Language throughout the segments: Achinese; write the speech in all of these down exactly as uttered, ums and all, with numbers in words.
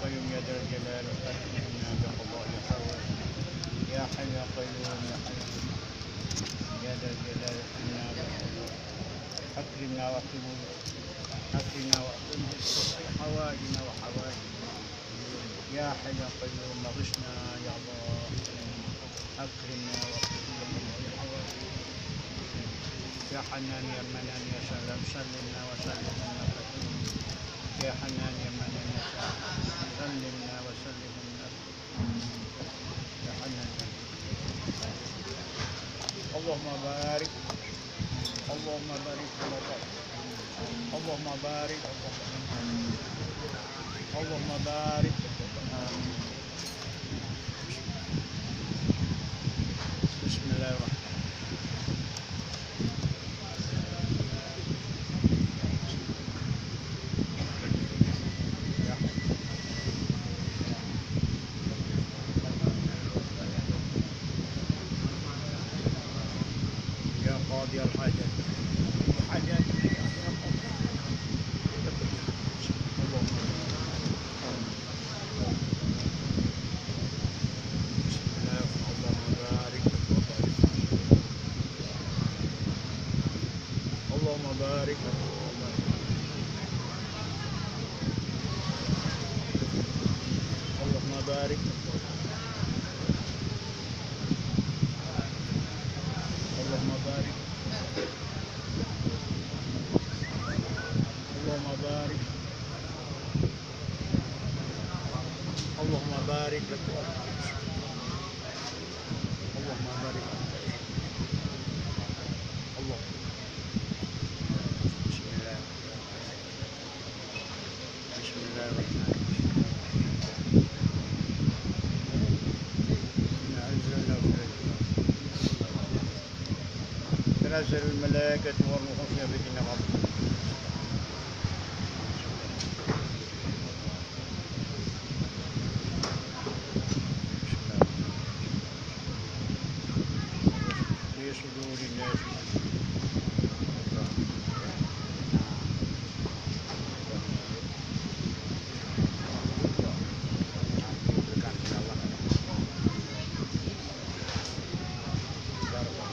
قيوم يا ذا الجلال والإكرام، أكرمنا بقضاء الحوائج. يا حي يا قيوم يا حي يا قيوم يا ذا الجلال والإكرام، أكرمنا بقضاء. أكرمنا وأكرم، أكرمنا وأكرم بقضاء حوائجنا وحوائج. يا حي يا قيوم أغثنا يا الله. أكرمنا وأكرم بقضاء حوائج. يا حنان يا منان يا سلام سلمنا وسلم. يا حنان يا منان يا سلام سلمنا وسلم. اللهم بارك، اللهم بارك، اللهم بارك، اللهم بارك. بسم الله الرحمن الرحيم. يا قاضي الحاجات، حاجاتي يا قاضي. اللهم بسم الله، اللهم بارك، اللهم بارك. اللهم بارك، اللهم بارك، اللهم بارك، اللهم بارك. اللهم بارك لك. اللهم بارك. اللهم. بسم الله. بسم الله الرحمن الرحيم. إنا أنزلناه في ليلة القدر. تنزل الملائكة والروح فيها بإذن ربهم. في صدور الناس.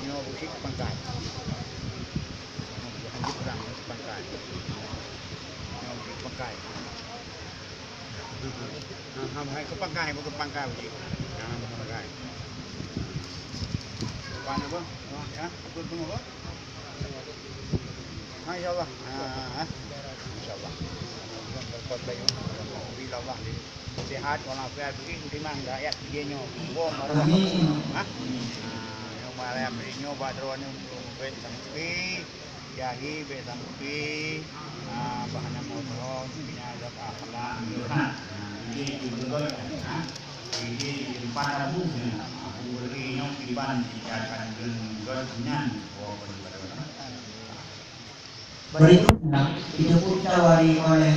Nyoe beusi pangkai. Nyoe beusi pangkai. Nyoe beusi pangkai. Ha, ha, hai keu pangkai, beu keu pangkai beusi. Ha, keu pangkai. Pan apa? Ha, apa tu apa? Ha, insyaallah. Ha, ha. Insyaallah. Berkat baik. Bila Allah di sehat walafiat bagi timang rakyat dia nyoe. Bom baru. Amin. Ha? Ha, nyoe malam ni nyoe bak droeneuh bèk sampai jahi bèk sampai, ha, bah na moto bina zat akhlak. Ha, ini juga, ha. Ini tempat Abu. Ha, Abu beri nyoe kiban kita akan genggam nyan. Berikutnya, dijemput tawari oleh